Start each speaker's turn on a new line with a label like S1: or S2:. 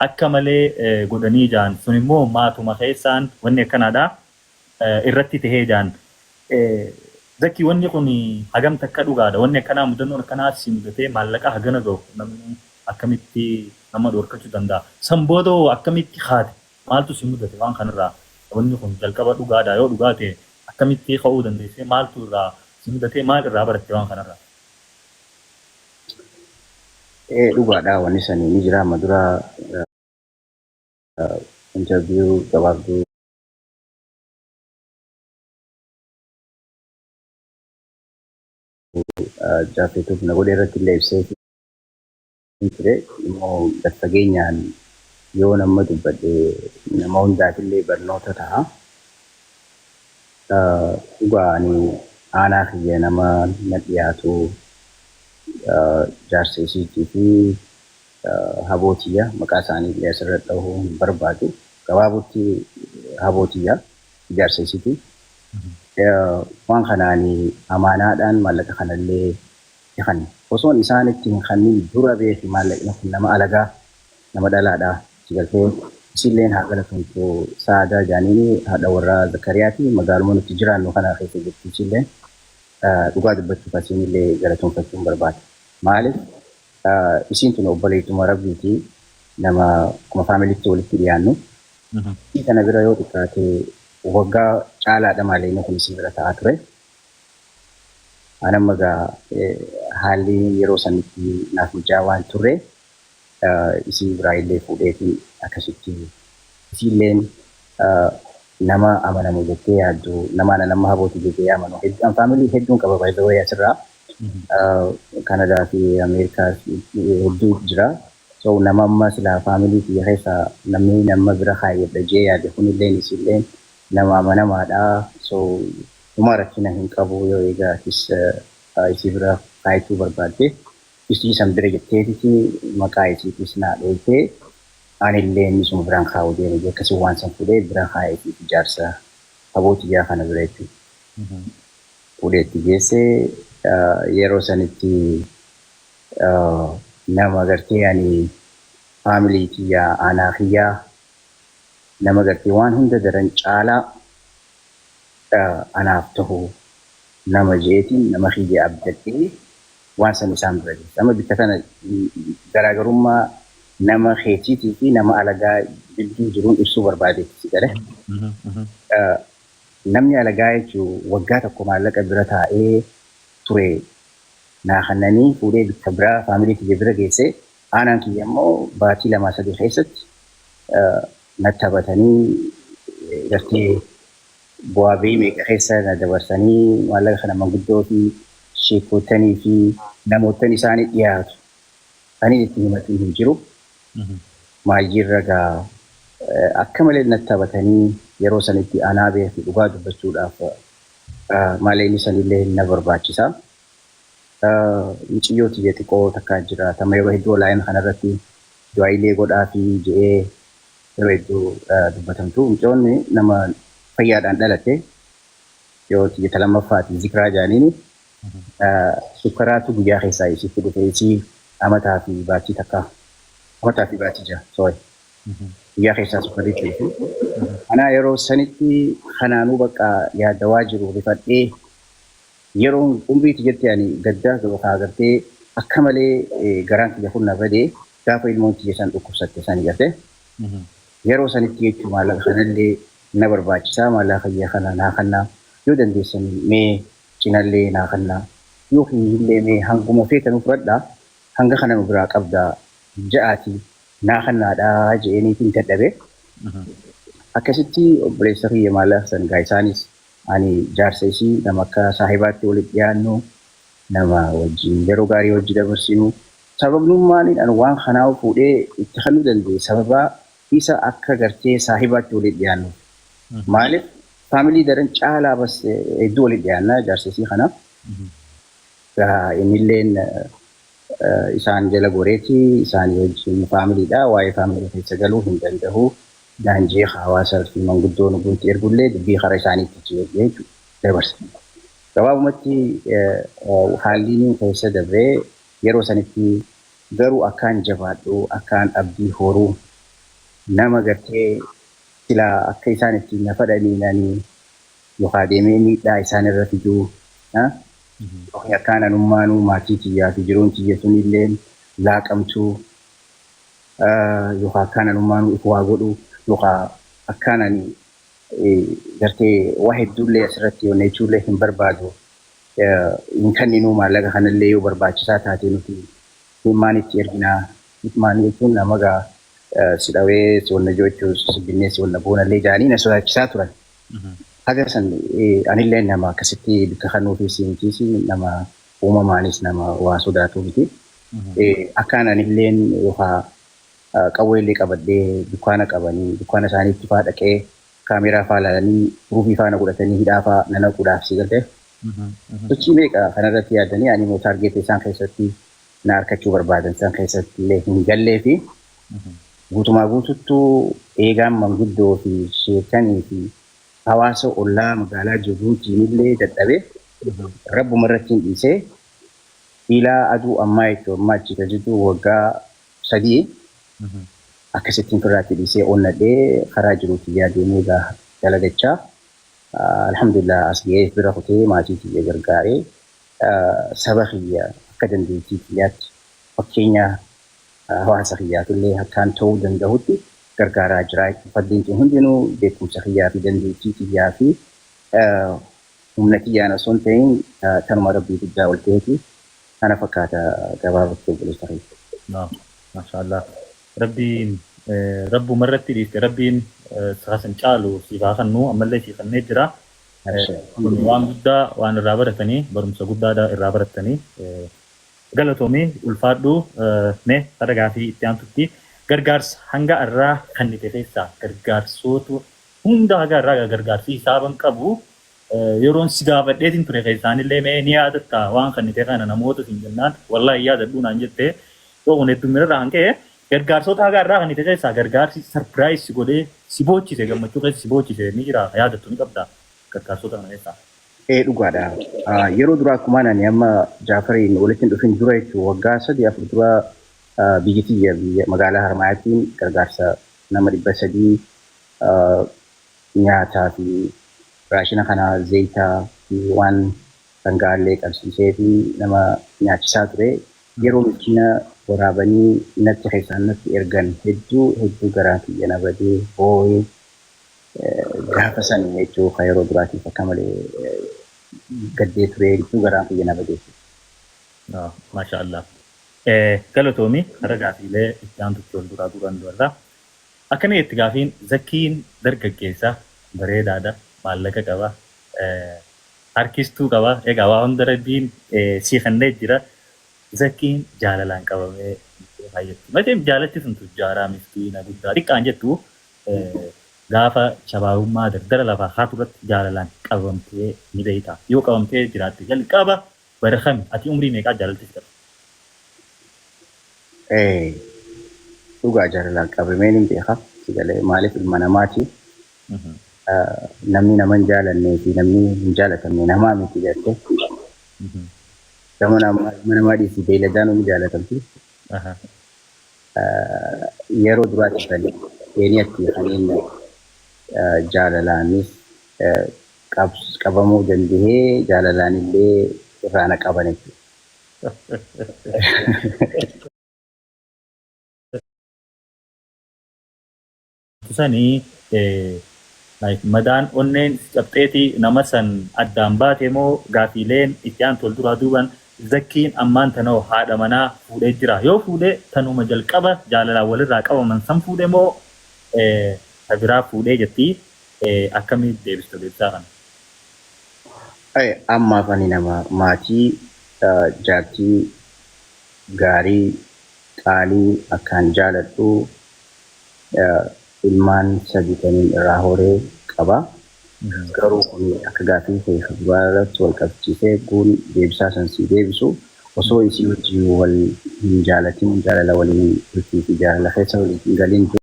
S1: Akka malee godhanii jaan sun immoo maatuma keessaan wanni akkanaadha irratti tahee jaan. Zakki, wanni kun hagam takka dhugaadha? Wanni akkanaa, mudannoon akkanaa si mudatee, maallaqa hagana gahu namni akkamitti nama dhorkachuu danda'a? San booda hoo akkamitti kaate? Maaltu si mudate waan kanarraa? Wanni kun jalqaba dhugaadha? Yoo dhugaa ta'e akkamitti ka'uu dandeessee? Maaltu irraa si mudatee? Maal irraa baratte waan kanarraa?
S2: Ee, dhugaadha, wanni sanii ni jira. Amma dura interview gabaabduu Jaaffeetuuf na godhe irratti illee ibsee ture. Immoo gad fageenyaan yoo nama dubbadhe nama hundaafillee barnoota ta'a. Dhugaa, ani aanaa kiyya nama na dhiyaatu, jaarsa isiitii fi habootiyya, maqaa isaanii illee asirra dhahuu hin barbaadu. Gabaabutti habootiyya, jaarsa isiiti. Waan kanaan amaanaadhaan maallaqa kanallee itti kanne. Osoon isaan itti hin kannin dura beeki, maallaqni kun nama alagaa, nama dhalaadha. Si galtee, isilleen haa galatomtu, Saadaa jaaniini, haadha warraa Zakariyaati, magaaluma nuti jiraannu kana keessa jirti isilleen. Dhugaa dubbachuuf asiinillee galatoomfachuun barbaada. Maaliif, isiin tun obboleettuma rabbiiti, nama akkuma faamilitti walitti dhiyaannu. Isii kana bira yoo xiqqaate waggaa caalaadha maallaqni kun isii bira ta'aa ture. An amma egaa haalli yeroo sanitti naaf mijaa'aa waan turre, isii biraa illee fuudheetiin akkasitti isiilleen nama amanamu jettee yaaddu, nama ana nama habooti jettee amanu hedduu, faamilii hedduun qaba, by the way, asirraa Kanadaa fi Ameerikaa hedduu jira. So nama amma silaa faamilii kiyya keessaa namni nama bira kaayyadha jee yaade kunilleen isiilleen nama amanamaadha. So homaa rakkina hin qabu, yoo egaa atis isii bira kaayachuu barbaadde isii san bira jetteetiti maqaa isiitis naa dhoytee, anillee inni suma biraan kaa'uu deema jee, akkasii waan san fuudhee bira kaa'ee fi jaarsa habootiyyaa kana bira jechuudha. Fuudhee itti geesse. Yeroo sanitti nama gartee ani faamilii kiyyaa, aanaa kiyyaa, nama gartee waan hunda daran caalaa anaaf tahu nama jeetiin, nama kiyya abdadhee waan san isaan bira geesse. Amma bikka tana garaagarummaa nama keetiitii fi nama alagaa jidduu jiruun ibsuu barbaadeetti, si gale. Namni alagaa jechuun waggaa tokko maallaqa bira taa'ee ture naa kannanii fuudhee bikka biraa faamilii kiyya bira geesse. Aanaan kiyya immoo baatii 2-3 keessatti natti taphatanii, gartee bu'aa ba'ii meeqa keessa na dabarsanii, maallaqa kana manguddoo fi sheekotanii fi namoottan isaanii dhiyaatu kan itti himatin hin jiru. Maayyiirra gaa akka malee natti taphatanii, yeroo sanitti anaa beeku, dhugaa dubbachuudhaaf maallaqni sanillee na barbaachisa. Muciyyoo tiyya xiqqoo takkaa jira. Tama yeroo hedduu olaayina kanarratti du'aayilee godhaa fi je'ee yeroo hedduu dubbatamtu. Mucayyoonni nama fayyaadhaan dhalatte, yoo tiyya ta lammaffaati, Zikraa jaaniini, sukkaraatu guyyaa keessaa isitti dhufe, isii amataa fi baatii takka, amataa fi baatii 6, sorry, guyyaa keessaa sukkarriitti dhufe. Anaa yeroo sanitti kanaanuu bakka yaaddawaa jiru, rifadhee, yeroon umrii tiyyatti ani gaddaa yookaan agartee akka malee garaan kiyya kun na badee gaafa ilmoon tiyya san dhukkubsatte sani garte. Yeroo sanitti jechuun maallaqa kanallee na barbaachisaa, maallaqa kiyya kana naa kannaa yoo dandeessan, mee cinallee naa kannaa, yookiin illee mee hanguma feetan fudhadhaa, hanga kana nu biraa qabdaa ja'aati naa kannaadhaa je'eeniitiin dadhabe. Akkasitti obboleessa kiyya maallaqa san gaa isaanis, ani jaarsa isii, nama akka saahibaatti walitti dhiyaannu, nama wajjin yeroo gaarii wajji dabarsinu, sababnummaan ani waan kanaa fuudhee itti kennuu danda'e sababa isa akka gartee saahibaatti walitti dhiyaannu. Maaliif, faamilii daran caalaa bas hedduu walitti dhiyaanna jaarsa isii kana. Gaa innilleen isaan jala goreeti isaanii wajjin faamiliidha, waa'ee faamilii keessa galuu hin danda'u. Daanjee hawaasa fi manguddoo nuguutti ergullee dubbii karaa isaaniitti jechuudha dabarsa. Gabaabumatti haalli inni keessa dabree yeroo sanitti garuu akkaan jabaadhu, akkaan abdii horuu Nama gartee silaa akka isaan ittiin na fadhaniin ani yookaan deemee miidhaa isaan irra fiduu, yookiin akkaan anummaanuu maatii tiyyaa fi jiruun tiyya sunillee laaqamtuu, yookaan akkaan anummaanuu if waa godhu, yookaan akkaan ani gartee waa hedduullee asirratti yoonnechuullee hin barbaadu. Hin kenninuu, maallaqa kanallee yoo barbaachisaa taate nuti himmaan itti erginaa. Himmaan jechuun nama gaa si dhawee si wanna jechuu si binnee si wanna boonallee jaanii na sodaachisaa turan. Haga san anillee nama akkasitti bikka kanuufi si mitiisi, nama uumamaanis nama waa sodaatuu miti. Akkaan anilleen yookaan qawweellee qabadhee dukkaana qabanii dukkaana isaaniitti faa dhaqee kaameeraa faa ilaalanii ruufii faana godhatanii hidhaa faa na naquudhaaf, si galtee. Sochii meeqa kanarratti yaadanii ani immoo target isaan keessatti na harkachuu barbaadan san keessatti illee hin gallee fi guutumaa guututtuu eegaan manguddoo fi sheekanii fi hawaasa ollaa magaalaa jiruutiin illee dadhabee rabbuma irratti hin dhiisee ilaa aduu ammaa jechuun ammaa achi tajaajiltuu waggaa 3 akkasittiin firraatti dhiisee onnadhee karaa jiruutti deemee dalagachaa, alhamdulillah, as ga'ee bira kutee maatii kiyya gargaaree saba kiyya akka dandeettii kiyyaatti fakkeenya hawaasa kiyyaatullee akkaan ta'uu danda'utti gargaaraa jira. Faddiin tun hundinuu beekumsa kiyyaa fi dandeettii kiyyaa fi humna kiyyaan osoo hin ta'in tanuma rabbii guddaa ol ta'eeti. Kana fakkaata gabaabatti, obboleessa kiyya.
S1: Maashaallah. Rabbiin rabbuma irratti dhiiste, rabbiin san caalu siif haa kennu, ammallee siif kennee jira. Kun waan guddaa waan irraa baratanii, barumsa guddaadha irraa baratanii. Galatoomii, ulfaadhu. Mee gara gaafii itti aantutti, gargaarsa hanga irraa kennite keessaa gargaarsoota hunda haga irraa gargaarsi hisaaban qabu yeroon si gaafadheetiin ture keessaanillee mee ni yaadatta waan kennite kana namoota siin jennaan, "Wallaahi yaadadhu" naan jette. Yoo kun heddummina irraa kan ka'e gargaarsota haga irraa kennite keessaa gargaarsi surprise si godhee si boochise, gammachuu keessa si boochise ni jira, yaadattu ni qabda gargaarsota kana keessaa?
S2: Ee, dhugaadha. Yeroo duraa akkumaan ani amma Jaafariin walitti hin dhufin dura jechuun waggaa 3 4 dura biyya tiyya, biyya magaalaa Harmaayaatiin gargaarsa nama 300 nyaataa fi raashina kana, zayitaa fi waan dhangaallee qabsiisee fi nama nyaachisaa ture. Yeroo miskiina waraabanii natti keessaan natti ergan hedduu hedduu garaa kiyya na badee boo'ee. Gaafa san jechuu kan yeroo duraatiif akka malee gaddee ture, hedduu garaan kiyya na badee.
S1: Maasha Allah. Galatoomi, gara gaafiilee itti aantutti wal duraa duubaan dubarra. Akkana itti gaafiin: Zakkiin dargaggeessa bareedaadha, maallaqa qaba, harkistuu qaba. Egaa waa hunda rabbiin sii kennee jira. Zakkiin jaalalaan qabamee fayyatti. Macheem jaalatti sun tujjaaraa miskiina guddaa xiqqaan jettu gaafa shabaabummaa dardara lafaa haatu irratti jaalalaan qabamtee ni beekta. Yoo qabamtee jiraatte, jalqaba bara kami, ati umrii meeqaa jaalalti si qabe?
S2: Dhugaa jaalalaan qabamee ni beeka. Sigalee maaliif ilma namaati. Namni nama hin jaalannee fi namni hin jaalatamne namaa miti jettee. Gama namaa, ilma namaa dhiisii beeyladaan ni jaalatamti. Yeroo duraatti kan eenyatti kanneen jaalalaanis qabamuu danda'ee jaalalaan illee irraa na qaban jechuudha.
S1: Sanii like madaan onneen si cabxeeti nama san addaan baate moo? Gaafiileen itti aantu wal duraa duuban: Zakkiin ammaan tanoo haadha manaa fuudhee jira? Yoo fuudhee, tanuma jalqaba jaalalaan walirraa qabaman san fuudhe moo ta biraa fuudhee jettii? Akkamii deebista deebisaa kana?
S2: Ammaaf ani nama maatii, jaartii gaarii qaalii akkaan jaaladhu, ilmaan sadi kaniin irraa horee qaba. Garuu kun akka gaafii kee duraa irratti wal qabsiisee guun deebisaa san sii deebisu, osoo isii wajjin wal hin jaalatin, jaalala waliin bultii fi jaalala keessa waliin hin galin